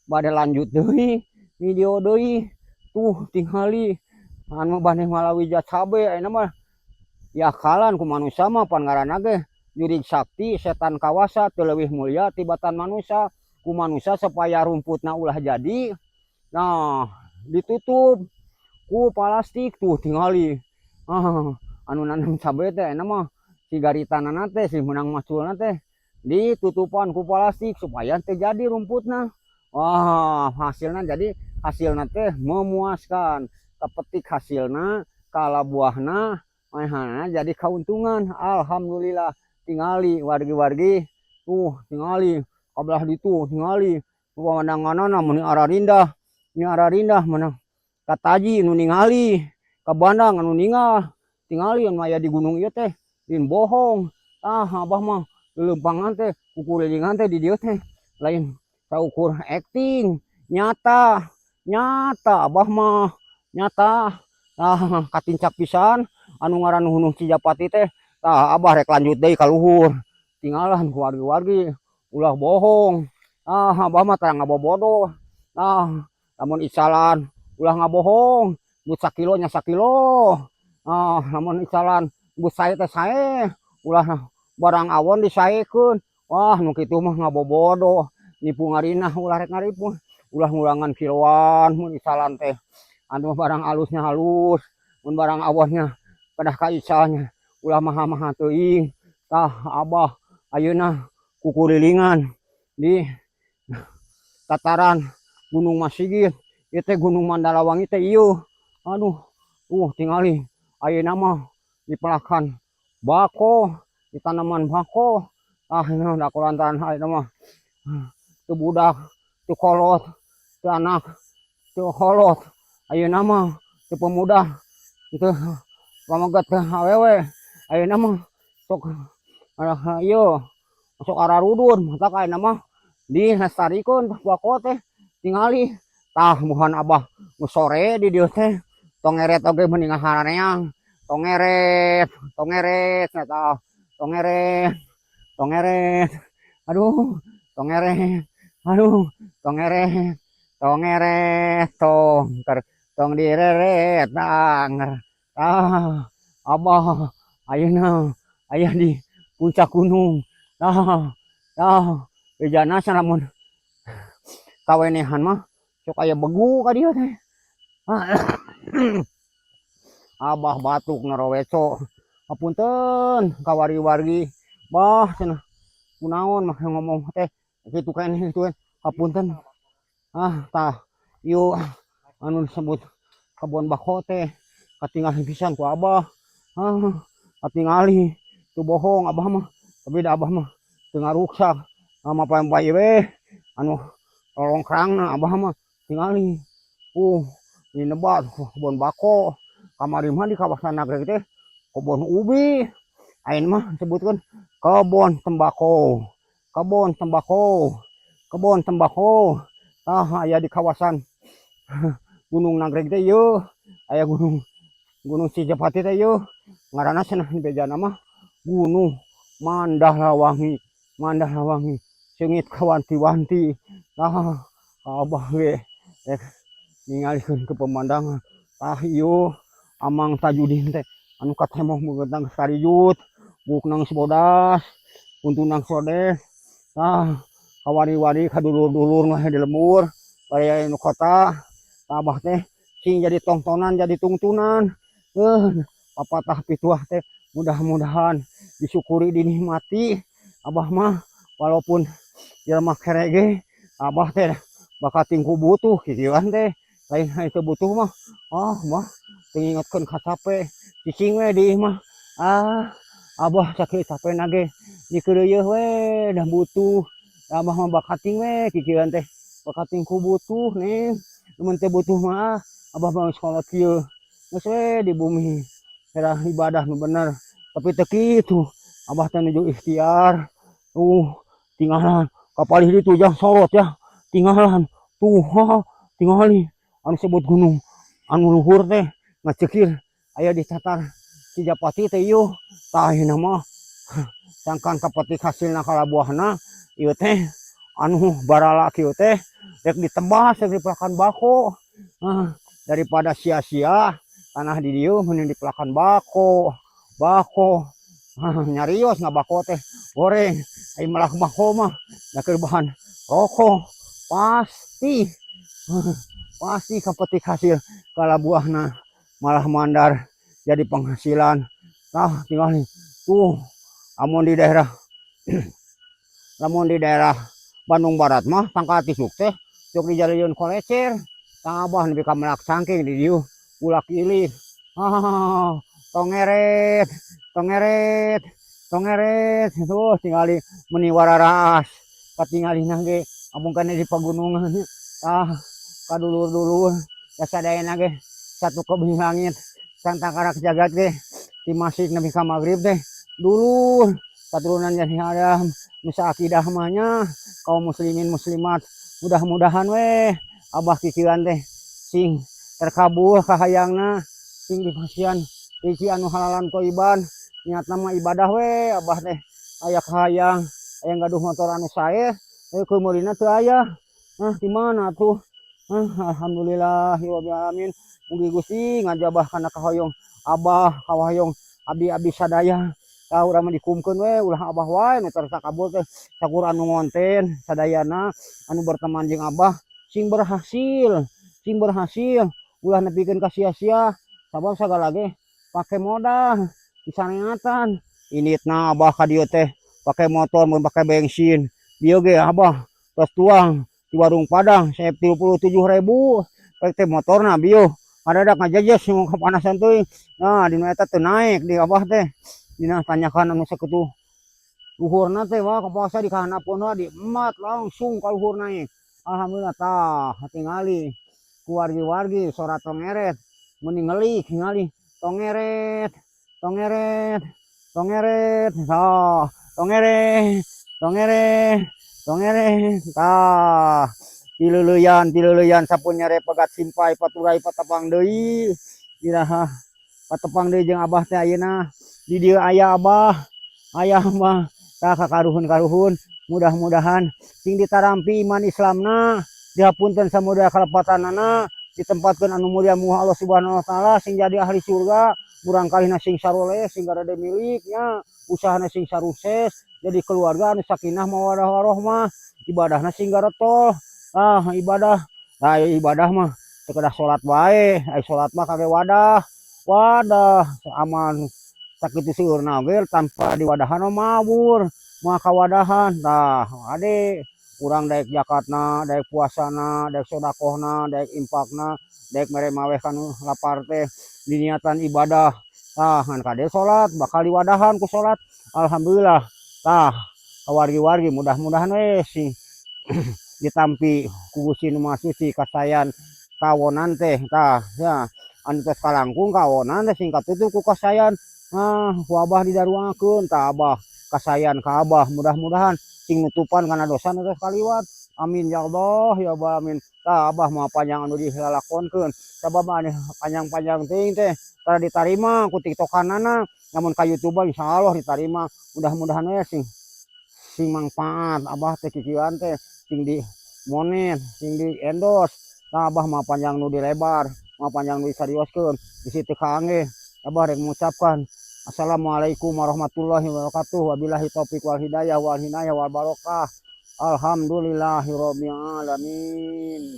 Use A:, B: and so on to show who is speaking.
A: Bade lanjut deui video deui. Tuh, tingali anu bade ngalawija cabe ayeuna mah diakalan ku manusia mah. Pan ngaranna ge jurig sakti, setan kawasa, teu leuwih mulia tibatan manusia. Ku manusia supaya rumputna ulah jadi, nah, ditutup ku plastik. Tuh, tingali. Ah, anu nanam cabe teh ayeuna mah si garitanana teh, si meunang maculna teh ditutupan ku plastik supaya teu jadi rumputna. Wah, hasilna jadi, hasilna teh memuaskan, kapetik hasilna, kala buahna manehna jadi kauntungan, alhamdulillah. Tingali, wargi-wargi, tuh tingali kabelah ditu, tingali pemandanganna meuni ararindah, ini ararindah meunang kataji nu ningali ka bandang anu ninggal. Tingali anu aya di gunung ieu teh, lain bohong. Tah, abah mah leuleumpangan teh, kukulilingan teh di dieu teh lain saukur akting, nyata nyata abah mah, nyata. Tah, katincak pisan anu ngaran Gunung Cijapati teh. Tah, abah rek lanjut deui ka luhur. Tinggalan ku wargi-wargi, ulah bohong. Ah, abah mah tara ngabobodo. Tah, lamun isalan ulah ngabohong, but sakilo nya sakilo. Ah, lamun isalan but sae teh sae, ulah barang awon disaekeun. Wah, nu kitu mah ngabobodo, nipu ngarinah. Ulah rek ngaripu, ulah ngurangan kiloan mun isalan teh. Anu barang alusnya halus, mun barang awonnya kedah kaisalnya, ulah maha-maha teuing. Tah, abah ayeuna kukulilingan di tataran Gunung Masigit ieu teh, Gunung Mandalawangi teh ieu. Aduh, tingali ayeuna mah dipelakan bako, di tanaman bako. Ah, da kulantaran ayeuna mah teu budak, teu kolot, teu anak, teu kolot. Ayeuna mah teu pemuda, teu pameget, teu awewe. Ayeuna mah sok ieu sok ararudun, matak ayeuna mah dilestarikeun bako teh. Tingali tah, muhan abah nu sore di dieu teh, tongeret oge mending harareang. Tongeret, tongeret tah, tongeret, tongeret. Aduh, tongeret. Aduh, tongeret, tongeret, tong ter tong direret anger. Ah, abah ayeuna aya di puncak gunung. Tah, tah, bejana lamun kawenehan mah sok aya begu ka dieu teh. Abah batuk naraweco. Hapunten ka wargi-wargi. Bah, cenah kunaon mah ngomong teh kitu keneh kitu. Hapunten. Ah, tah ieu anu disebut kebon bako teh katingali pisan ku abah. Ah, katingali, teu bohong abah mah, tapi da abah mah teu ngaruksak mapay we anu lolongkrangna abah mah. Tingali, dinebat kebon bako. Kamari mah di kawasan Nagreg teh kebon ubi, ayeuna mah disebutkeun kebon tembakau, kebon tembakau, kebon tembakau. Tah, aya di kawasan Gunung Nagreg teh ieu, aya gunung Gunung Cijapati teh ieu ngaranna cenah bejana mah Gunung Mandalawangi, Mandalawangi seungit kawanti-wanti. Tah, abah ge rek ningalikeun ke pemandangan. Tah, ieu Amang Tajudin teh anu katemong beungeutna geus karijut, buukna geus bodas, untuna sodes. Tah, kawari-wari ka dulur-dulur mah di lembur bari nu kota. Tah, abah teh sing jadi tongtonan, jadi tungtunan. Papatah pituah teh mudah-mudahan disyukuri, dinikmati. Abah mah walaupun jelema kere ge, abah teh bakating ku butuh kikieuan teh, lain itu butuh mah. Ah, mah teu ngingetkeun ka cape, cicing we di imah. Ah, abah sakieu capena ge dikeureuyeun we dah butuh. Abah mah bakating we kikieuan teh, bakating ku butuh. Neng, lamun teu butuh mah abah mah geus kolot kieu, geus we di bumi era ibadah nu bener, tapi teu kitu. Abah teh nuju ikhtiar. Tuh, tinggalan kapalih ditu jang sorot ya. Tinggalan tuh. Ha, tingali anu sebut gunung anu luhur teh ngacekir aya di tatar Cijapati teh ieu. Tah, ayeuna mah sangkan kapetik hasilna kalabuahna ieu teh anu barala kieu teh. Rek ditebas, rek dipelakan bako. Ah, daripada sia-sia tanah di dieu mending dipelakan bako. Bako. Ah, nyarios ngabako teh goreng. Ai melak bako mah da keur bahan rokok pasti. Pasti kapetik hasil kalabuahna malah mandar jadi penghasilan. Nah, tinggal nih. Tuh, amun di daerah lamun di daerah Bandung Barat mah tangkal tisuk teh sok dijalieun kolecer. Tah, Abah nepi ka melak cangking di dieu ulak ilik. Ah, tongeret, tongeret, tongeret. Tuh tingali meni wararaas. Katingalina ge amun kana di pagunungan. Ah, kadulur-dulur ya sadayana ge satu kebih langit santang karak jagat ge ti masih nepi ka magrib teh dulur katurunan jadi Adam nu saakidah mah nya, kaum muslimin muslimat. Mudah-mudahan weh Abah kikieuan teh sing terkabul kahayangna, sing dipasihan rezeki anu halalan thayyiban. Niatna mah ibadah we. Abah teh aya kahayang aya gaduh motor anu sae, keur meulina teu aya. Ah, di mana tuh? Ah, alhamdulillah rabbil alamin. Mugi Gusti ngajabah kana kahoyong Abah, kahoyong abdi-abdi sadaya. Tah, urang mah dikumkeun we, ulah Abah wae nu teu kabul teh, sakur anu ngonten sadayana anu berteman jeung Abah sing berhasil, sing berhasil, ulah nepikeun ka sia-sia, sabab sagala ge pake modal disareatan. Inditna Abah ka dieu teh pake motor mun pake bensin. Dieu ge Abah tos tuang di warung Padang saep 37.000 pek teh motorna bieu adadak ngajejes mun kapanasan teuing. Nah, dina eta teu naek di Abah teh. Dina tanyakan anu sakitu luhurna teh, wah, kapaksa di kahandapeun di emat langsung ka luhur naek. Alhamdulillah. Tah, tingali ku wargi-wargi sora tongeret meni ngelik, tingali tongeret, tongeret, tongeret. Tah, tongeret, tongeret, tongeret. Tah, tileuleyan, tileuleyan sampun nyere pegat simpai paturai patepang deui. Iraha patepang deui jeung Abah teh ayeuna? Di dieu aya Abah, aya Abah. Tah, kakaruhun-karuhun, mudah-mudahan sing ditarampi iman Islamna, dihapunten samudaya kalepatanana, ditempatkeun anu mulia muha Allah Subhanahu wa taala, sing jadi ahli surga, murangkalihna sing saroleh, sing garede miliknya, usahana sing sarukses, jadi keluarga anu sakinah mawadah warohmah, ibadahna sing garetol. Ah, ibadah. Nah, ibadah mah teu kedah salat wae, ai salat mah kage wadah. Wadah aman sakitu seueurna ge tanpa diwadahan mah mabur, moal kawadahan. Tah, ade urang daek zakatna, daek puasana, daek sodakohna, daek infakna, daek mere maweh kanu lapar teh diniatan ibadah. Tah, ngan kade salat bakal diwadahan ku salat. Alhamdulillah. Tah, wargi-wargi mudah-mudahan we sing ditampi ku Gusti Nu Maha Suci kasayan kawonan teh. Tah ya, anu tos kalangkung kawonan teh sing katutup ku kasayan. Ah, ku Abah didaruakeun. Tah, Abah kasayan ka Abah mudah-mudahan sing nutupan kana dosa nu tos kaliwat. Amin ya Allah ya Rabbal alamin. Tah, Abah moal panjang anu dilalakonkeun, sabab anu panjang-panjang teuing teh tara ditarima ku tiktokanana, namun ka YouTube insyaallah ditarima. Mudah-mudahan we sing sing mangfaat Abah teh kikieuan teh sing di monet, sing di endorse. Tah, Abah moal panjang nu dilebar, moal panjang nu disarioskeun bisi teu kaangge. Abah rek mengucapkan assalamualaikum warahmatullahi wabarakatuh, wabillahi taufik wal hidayah wal hinayah wal barokah. Alhamdulillahirabbil alamin.